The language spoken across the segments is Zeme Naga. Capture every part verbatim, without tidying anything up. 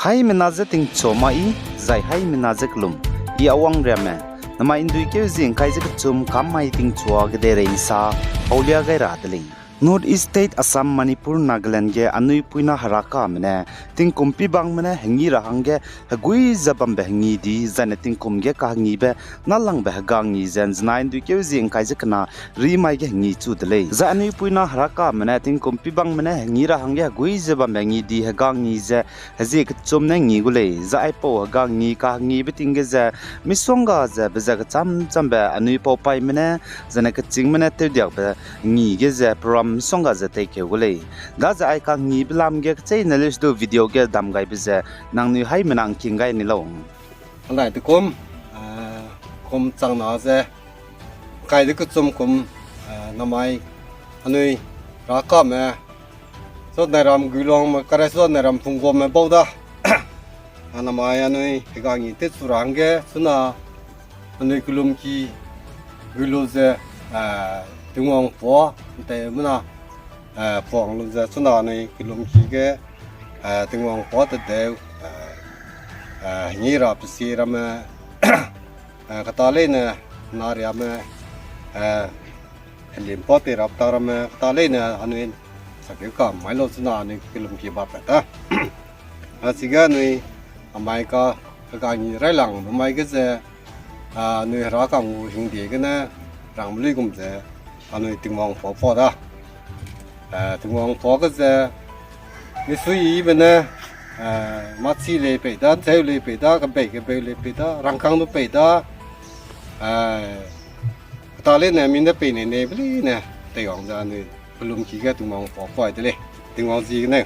Haimena je tingchua mai, zai haimena je kelum, I Awang Riamme, namai ’nduikeu zie ’ngkai ze kechum kam mai tingchua kedeirei ’nsa paulia gai ra de lei. North East State Assam, Manipur, Nagaland ge anui puina herakame ne tingkum pibangme ne hengi ra hangge hegui ze bambe hengi di, zaine tingkum ge kahengibe nâlangbe hegangi ze ’nzenai ’nduikeu zie ’ngkai ze kena rimai ge hengi chu de lei. Zai anui puina herakame ne tingkum pibangme ne hengi ra hangge hegui ze bambe hengi di hegangi ze hezie kechum ne ngi gu lei. Zai aipau hegangi kahengibe ting ge ze misongga ze be ze kechâm châmbe anui paupaîme ne, zaine kechîngme ne tewdiakbe ngi ge ze program misongga ze teikeu gu lei. Daze ai kahengibe lam ge kecheîne leuse du video ge dam gaibe ze nangnui haimena ’ngking gai ni lau. Anai tekum, eh, kum changna ze, ’ngkai de kechum kum, eh, namai anui herakame, Suat Nairam Guilongme, kare Suat Nairam Punggame bau da. A namai anui hegangi tewchu ra hangge, chuna anui kelumki gu lu ze, eh, Tingwang pua, ’nteumena, eh, puang lu ze, chuna anui kelumki ge, eh, Tingwang pua tedeu, eh, eh, hengi ra pesi ramme, eh, keta leine, nariame, eh, helim pua tei rap ta ramme, keta leine anui sakeu kam mai lau chuna anui kelumki ba pat ta. A chige anui amai ka, hegangi railangbe mai ge ze, a, anui herakang gu hingdie gene rangbe luigum ze, anui Tingwang pua pua da. Eh, Tingwang pua ge ze, misuiyibe ne, eh, machi lei pei da, cheu lei pei da, kebei kebeu lei pei da, rangkâng du pei da, eh, keta leine mi ne pei nei neibe leine, teiwang ze anui kelumki ge Tingwang pua pua de lei, Tingwang ziegene.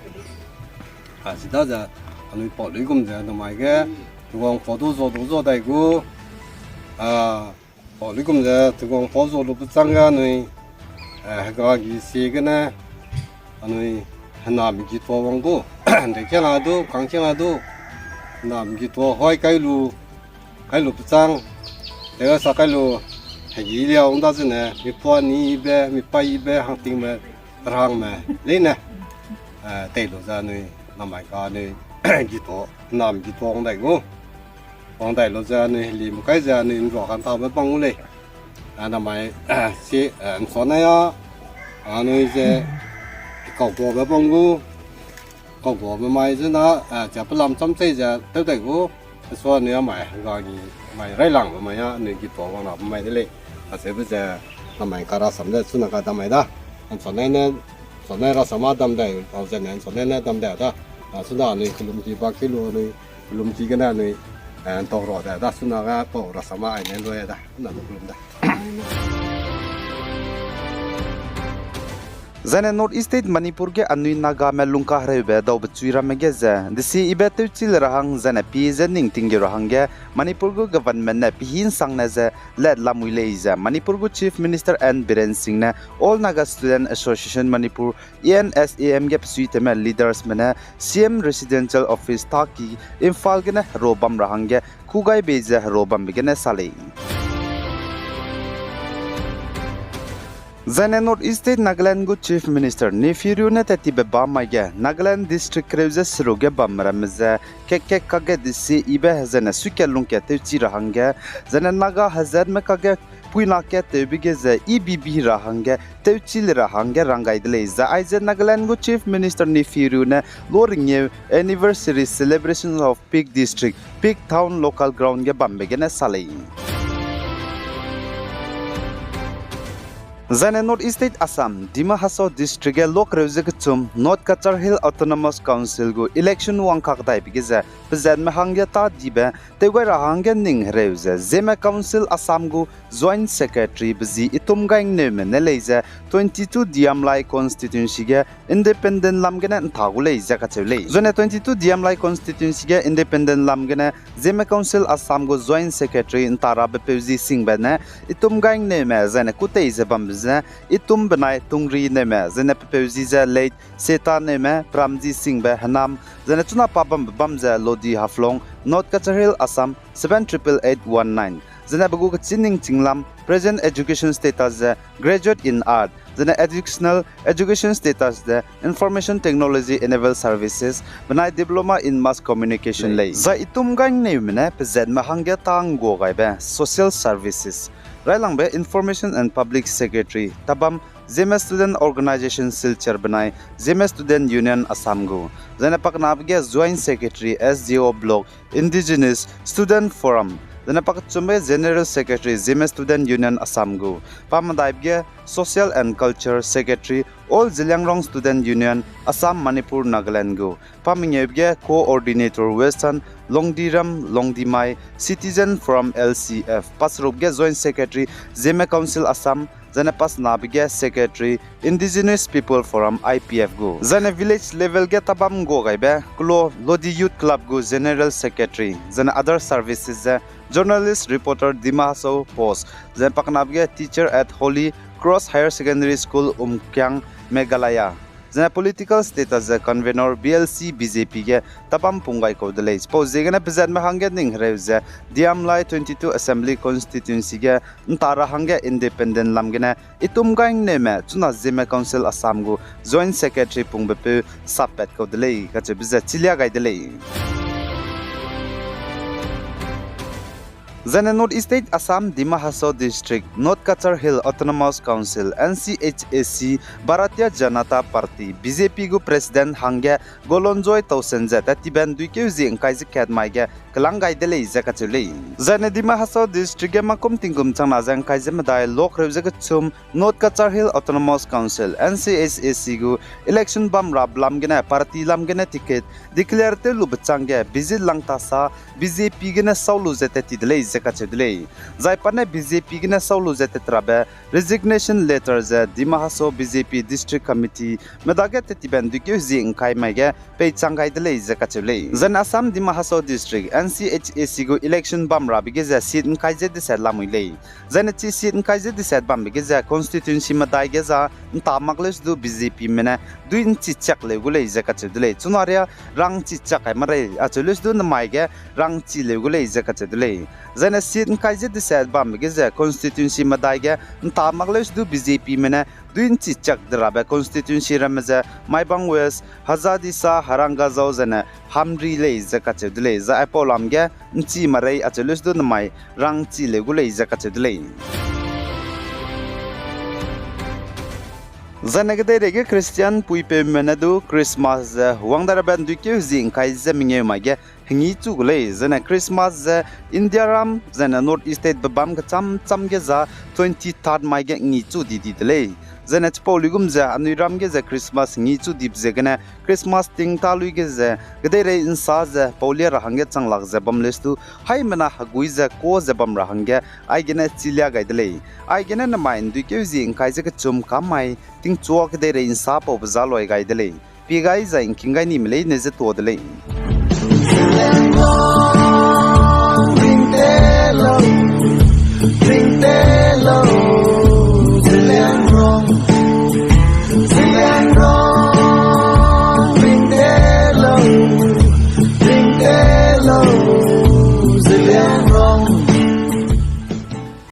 A, chidaze anui pau luigum ze namai ge, Tingwang pua du zua du zua dai gu, a, pau luigum ze Tingwang pua zua lube châng ge anui, eh, hegagi ziegene, anui henam gi tua wang gu, nde kiang a du, kang kiang a du, henam gi tua hoi kai lu, kai lu pechâng, tew sa kai lu, hegi liau ’nda zene, mipua nibe, mipaîbe, hangtingme, rangme, leine, eh, tei lu ze anui, namai ka anui, gi tua, henam gi tua wang dai gu. Wang dai lu ze anui helime kai ze anui ’nrua kantabe bam gu lei. A namai, si, eh, ’nsuanai a, anui ze, kauguabe bam gu, kauguabe mai zena, eh, chia pelam cham chei ze tew dai gu, sua anui a mai, hegangi mai railangbe mai a, anui gi tua wang rabe mai de lei. Acheube ze, namai ka rasam de, chuna ka dam mai da. ’Nsuanai ne, ’nsuanai rasam a dam dai, pau zene, ’nsuanai ne dam dai da. A, chuna anui kelumki ba ki lu anui, kelumki gene anui, eh, ’ntau ra de da, chuna ga pau rasam a aine lu da, na du kelum da. Zaine North East State Manipur ge anui Nagame lungkahereube daube chui ramme ge ze, desi ibe tewchi le ra hang zaine pi ze ning tinggeu ra hangge, Manipur gu government ne pehî ’nsangne ze let lamui lei ze, Manipur gu Chief Minister N Biren Singh ne All Naga Student Association Manipur, A N S A M ge besuitewme leadersme ne C M Residential Office taki Imphal gene hero bam ra hangge, kû gai bei ze hero bambe gene sa lei. Zaine North East State Nagaland gu Chief Minister Neiphiu Rio ne tat tibe bam mai ge, Nagaland district kereu ze seruk ge bam ramme ze, kek kek kakge desi ibe zaine suikat lungkat tewchi ra hangge, zaine Naga hezatme kakge puina kat tewbe ge ze E B B ra hangge tewchi le ra hangge rang gai de lei. Zai aize Nagaland gu Chief Minister Neiphiu Rio ne lo ringeu anniversary celebration of Phek District, Phek Town Local Ground ge bambe gene sa lei. Zaine North East State Assam, Dima Hasao District ge lokreu ze kechum North Cachar Hill Autonomous Council gu election wangkak daibe ge ze pezatme hangge tâ dibe tewgai ra hangge ning hereu ze Zeme Council Assam gu Joint Secretary be zi Itum Gaingneume ne lei ze twenty-two Diamlai constituency ge independent lam gene ’nta gu lei ze kacheu lei. Zene twenty-two Diamlai constituency ge independent lam gene Zeme Council Assam gu Joint Secretary ’nta rabe peu zi singbe ne Itum Gaingneume zene kûtei ze bambe ze Itum benai Tungrineume zene pepeu zi ze late Setaneume pram zi singbe henam zene chuna pa bambe bam ze Lodi Haflong, North Cachar Hill, Assam seven triple eight one nine. zene pe gu kechî ning chinglam present education status ze Graduate in Art, zene additional education status ze Information Technology Enabled Services, benai Diploma in Mass Communication lei. Zai itum gaingneume ne pezatme hangge tâ nggua gaibe Social Services, railangbe Information and Public Secretary, tabam Zeme Student Organisation Silchar benai Zeme Student Union Assam gu, zene pakenabe ge Joint Secretary S D O Block, Indigenous Student Forum, zene pakechumbe General Secretary Zeme Student Union Assam gu, pamedaibe ge Social and Culture Secretary All Zeliangrong Student Union Assam, Manipur, Nagaland gu, pamengeube ge Coordinator Western Longdiram Longdimai Citizen Forum L C F, paserube ge Joint Secretary Zeme Council Assam, zene pasenabe ge Secretary Indigenous People Forum I P F gu, zene village level ge tabam nggua gaibe Klo Lodi Youth Club gu General Secretary, zene other services ze Journalist Reporter Dima Hasao Post, zene pakenabe ge Teacher at Holy Cross Higher Secondary School Umkiang, Meghalaya, zene political status ze Convenor B L C B J P ge tabam pung gai kau de lei. Chipau ziegene pezatme hangge ning hereu ze Diamlai twenty-two Assembly Constituency ge nta ra hangge independent lam gene itum gaingneume chuna Zeme Council Assam gu Joint Secretary pungbepeu sappat kau de lei kacheube ze chilia gai de lei. Zene North East State Assam, Dima Hasao District, North Cachar Hill Autonomous Council, N C H A C, Bharatiya Janata Party, B J P gu President hangge Golonjoy Tausen ze tat tibe nduikeu zie ngkai ze kat mai ge kelang gai de lei ze kacheu lei. Zene Dima Hasao District ge makum tingkum changna ze ngkai ze medai lokreu ze kechum North Cachar Hill Autonomous Council, N C H A C gu election bam ra belam gene party lam gene ticket declare tew lube changge Bizit Langthasa B J P gene sau lu ze tat ti de lei ze kacheu de lei. Zai pa ne B J P gene sau lu ze tat rabe resignation letter ze Dima Hasao B J P District Committee medage tat tibe nduikeu zie ngkai mai ge peichang gai de lei ze kacheu lei. Zene Assam Dima Hasao District, N C H A C gu election bam rabe ge ze seat ngkai ze deset lamui lei. Zene chi seat ngkai ze deset bambe ge ze constituency medai ge za nta mak leu sedu B J P me ne dui nchi chak leu gu lei ze kacheu de lei. Chuna ria rang nchi chak kai marei acheu leu sedu nemai ge rang nchi leu gu lei ze kacheu de lei. Zene seat ngkai ze deset bambe ge ze constituency medai ge nta mak leu sedu B J P me ne dui nchi chak de rabe constituency ramme ze Maibang West, Hajadisa, Harangajao zene Hamri lei ze kacheu de lei. Zai aipau lam ge nchi marei acheu leu sedu nemai rang nchi leu gu lei ze kacheu de lei. Zene kedeirei ge Christian puipeume ne du Christmas ze wang darabe nduikeu zie ngkai ze mengeu mai ge hengi chu gu lei. Zene Christmas ze India ram zene North East State bebam kecham cham ge za twenty-third mai ge ngi chu di di de lei. Zene chipau luigum ze anui ram ge ze Christmas ngi chu dibe ziegene Christmas ting ta lui ge ze kedeirei nsa ze paulia ra hangge chang lak ze bam leu sedu haimena hegui ze ka ze bam ra hangge aigene chilia gai de lei. Aigene nemai nduikeu zie ngkai ze kechum kam mai tingchua kedeirei nsa paube za loi gai de lei. Pie gai zai ngking gai nime leine ze tuâ de lei.